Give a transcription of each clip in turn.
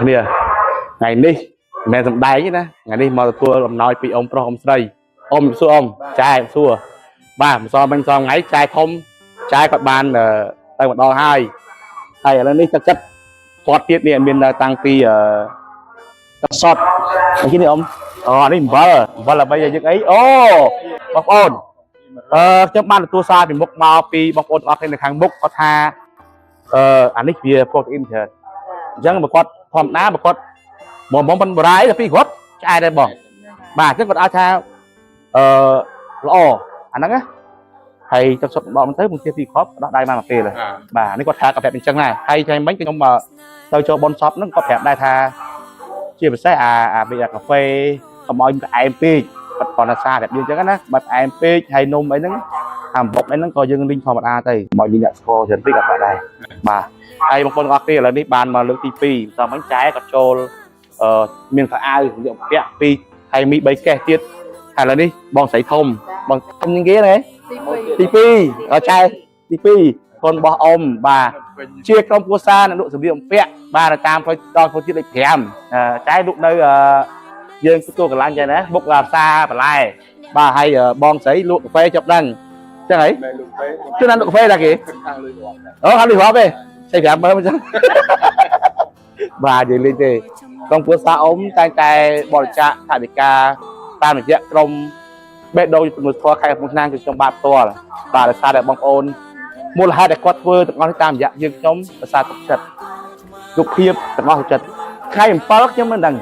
គ្នាថ្ងៃនេះមិនមែនសំដែងទេណាថ្ងៃនេះមកទទួលអំណោយពីអ៊ំប្រុសអ៊ំស្រីអ៊ំសួរអ៊ំចែសួរបាទម្សិលមិញម្សិលថ្ងៃចែធំចែគាត់បានទៅម្ដងហើយហើយឥឡូវនេះទឹកចិត្តគាត់ទៀតនេះមានតាំងពីអឺទឹកសុតអីនេះអ៊ំអូនេះអំបិលអំបិលអ្វីយើងអីអូបងប្អូនអឺខ្ញុំបានទទួលសារពីមុខមកពីបងប្អូនទាំងអស់គ្នានៅខាងមុខគាត់ថាអឺអានេះវាប្រូតអ៊ីនច្រើនអញ្ចឹងបើគាត់ធម្មតាបើគាត់មកមកមិនបរាយតែពីគាត់ឆ្អែតដែរបងបាទអញ្ចឹងគាត់ឲ្យថាអឺល្អអាហ្នឹងណាហើយទឹកសុតម្ដងទៅមកជាពីគ្រាប់ដោះដៃមកមួយពេលហើយបាទនេះគាត់ថាក៏ប្រាប់អញ្ចឹងដែរហើយថ្ងៃមិញខ្ញុំទៅចូលបនសពហ្នឹងគាត់ប្រាប់ដែរថាជាពិសេសអាអាប៊ីអាកាហ្វេកុំឲ្យផ្អែមពេកគាត់គាត់ថាសារប្រាប់យើងអញ្ចឹងណាបើផ្អែមពេកហើយនំអីហ្នឹងអាអំបុកអីហ្នឹងក៏យើងលីងធម្មតាទៅមកយើងអ្នកស្គាល់ច្រើនពេកក៏បាក់ដែរបាទហើយបងប្អូនទាំងអស់គ្នាឥឡូវនេះបានមកលើកទី2ម្សិលមិញចែក៏ចូលអឺមានខោអាវយកពាក់ពីហើយមី3កេះទៀតហើយឥឡូវនេះបងស្រីធំបងធំជាងគេណា ទី ទី2អត់ចែទី2កូនរបស់អ៊ំបាទជាក្រុមគ្រួសារអ្នកលក់សម្លៀកបំពាក់បាទនៅតាមផ្លូវដល់ផ្លូវជាតិលេខ5អឺចែលក់នៅអឺយើងទទួលកន្លាញ់ចែណាបុកផ្សារបន្លែបាទហើយបងស្រីលក់កាហ្វេចប់ដឹងចឹងហី មែនលោកពេ គឺណាលក់កាហ្វេដែរគេ ខាងលុយរាប់ដែរ អូខាងលុយរាប់ទេស្អី5មើលអញ្ចឹងបាទនិយាយលេងទេក្រុមគ្រួសារអ៊ំតែងតែបរិច្ចាគថវិកាតាមរយៈក្រុមបេះដូងជំនួយធម៌ខេត្តកំពង់ឆ្នាំងគឺខ្ញុំបាទផ្ទាល់បាទដោយសារតែបងប្អូនមូលហេតុដែលគាត់ធ្វើទាំងអស់នេះតាមរយៈយើងខ្ញុំប្រសាទុកចិត្តរូបភាពទាំងអស់ទុកចិត្តថ្ងៃ7ខ្ញុំមិនដឹង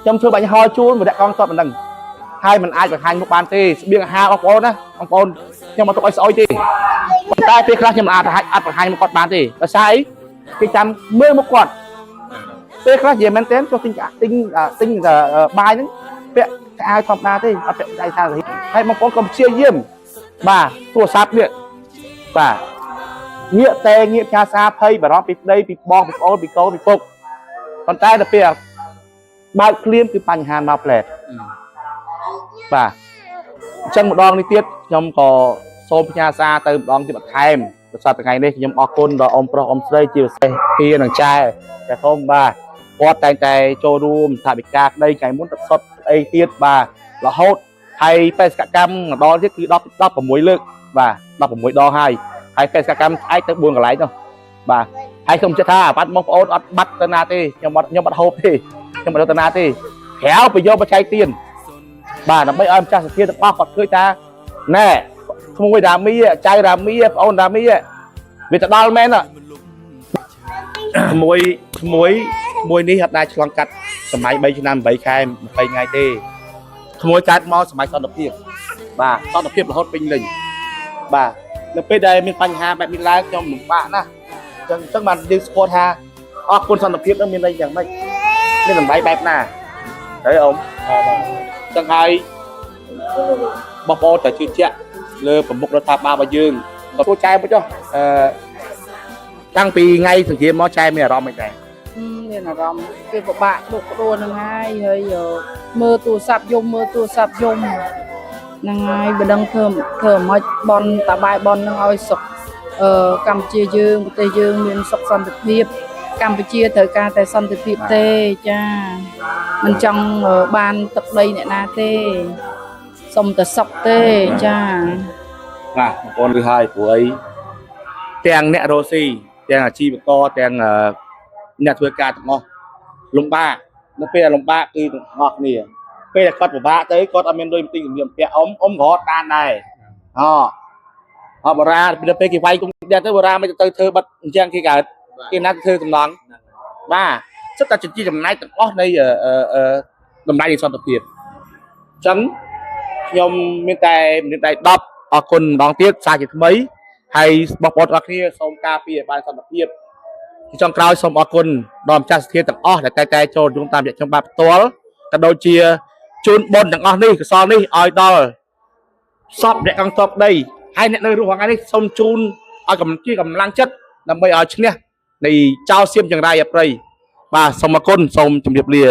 ខ្ញុំធ្វើបាញ់ហោជូនម្នាក់កងតបមិនដឹងហើយមិនអាចបង្ហាញមុខបានទេស្បៀងអាហារបងប្អូនណាបងប្អូនខ្ញុំមកទុកឲ្យស្អុយទេប៉ុន្តែពេលខ្លះខ្ញុំមិនអាចអត់បង្ហាញមុខគាត់បានទេដោយសារអីគេចាំមើលមុខគាត់ពេលខ្លះនិយាយមែនទែនចុះទិញទិញទិញបាយហ្នឹងពាក់ខោអាវធម្មតាទេអត់ពាក់ដៃសារទេហើយបងប្អូនកុំព្យាយាមបាទទូរស័ព្ទនេះបាទងាកតែងាកផ្ញើសារភ័យបារម្ភពីប្តីពីបងពីប្អូនពីកូនពីពុកប៉ុន្តែដល់ពេលបើកភ្លាមគឺបញ្ហាមកផ្លែតបាទអញ្ចឹងម្ដងនេះទៀតខ្ញុំក៏សូមផ្ញើសារទៅម្ដងទៀតបន្ថែមដោយសារថ្ងៃនេះខ្ញុំអរគុណដល់អ៊ំប្រុសអ៊ំស្រីជាពិសេសហៀនិងចែតែធំបាទគាត់តែងតែចូលរួមថវិកាក្តីថ្ងៃមុនទឹកសុទ្ធអីទៀតបាទរហូតហើយបេសកកម្មម្ដងទៀតគឺ10 16លើកបាទ16ដងហើយហើយបេសកកម្មស្អែកទៅ4កន្លែងនោះបាទហើយខ្ញុំជិះថាអាបាត់បងប្អូនអត់បាត់ទៅណាទេខ្ញុំអត់ហូបទេខ្ញុំអត់ទៅណាទេក្រៅពីយកបច្ច័យទៀនបាទដើម្បីឲ្យម្ចាស់សទ្ធាទាំងអស់គាត់ឃើញថាណែក្មួយរាមីចៅរាមីប្អូនរាមីវាទៅដល់មែនក្មួយក្មួយក្មួយនេះអត់ដែលឆ្លងកាត់សម័យ3ឆ្នាំ8ខែ20ថ្ងៃទេក្មួយកើតមកសម័យសន្តិភាពបាទសន្តិភាពរហូតពេញលេញបាទនៅពេលដែលមានបញ្ហាបែបនេះឡើងខ្ញុំលំបាកណាស់អញ្ចឹងបានយើងស្គាល់ថាអរគុណសន្តិភាពនឹងមានន័យយ៉ាងម៉េចមានតម្លៃបែបណាហើយអ៊ំ បាទ ចឹងហើយបងប្អូនតែជឿជាក់លើប្រមុខរដ្ឋាភិបាលរបស់យើងក៏ទួចែមួយចុះអឺតាំងពីថ្ងៃសង្គ្រាមមកចែមានអារម្មណ៍មិនដែរ មានអារម្មណ៍វាពិបាកបុកក្ដួលហ្នឹងហើយហើយមើលទូរស័ព្ទយំមើលទូរស័ព្ទយំហ្នឹងហើយបើដឹងធ្វើធ្វើមិនបនតាបាយបនហ្នឹងឲ្យសុខអឺកម្ពុជាយើងប្រទេសយើងមានសុខសន្តិភាពកម្ពុជាត្រូវការតែសន្តិភាពទេចាមិនចង់បានទឹកដីអ្នកណាទេសុំតែសុខទេចា បាទបងប្អូនឬហើយព្រោះអីទាំងអ្នករស់ស៊ីទាំងអាជីវករទាំងអ្នកធ្វើការទាំងអស់លំបាកនៅពេលលំបាកគឺទាំងអស់គ្នាពេលដែលគាត់ពិបាកទៅគាត់អត់មានលុយទិញជំនាញពាក់អ៊ំអ៊ំក៏រត់តាមដែរអូអបរាពេលគេវាយគុំដែរទៅបរាមិនទៅធ្វើបិទអញ្ចឹងគេកើតគេណាទៅធ្វើកំណងបាទសិតតែជាចំណែកទាំងអស់នៃតម្លៃនៃសន្តិភាពអញ្ចឹងខ្ញុំមានតែមានដៃ10អរគុណម្ដងទៀតសារជាថ្មីហើយបងប្អូនទាំងអស់គ្នាសូមការពារឲ្យបានសន្តិភាពជាចុងក្រោយសូមអរគុណដល់ម្ចាស់សទ្ធាទាំងអស់ដែលតែតែចូលរួមតាមរយៈខ្ញុំបាទផ្ទាល់ក៏ដូចជាជូនបុណ្យទាំងអស់នេះកុសលនេះឲ្យដល់សពអ្នកកងទ័ពដីហើយអ្នកនៅរស់ថ្ងៃនេះសូមជូនឲ្យកម្ជាកម្លាំងចិត្តដើម្បីឲ្យឈ្នះនៃចៅសៀមចង្រៃអប្រ័យបាទសូមអរគុណសូមជម្រាបលា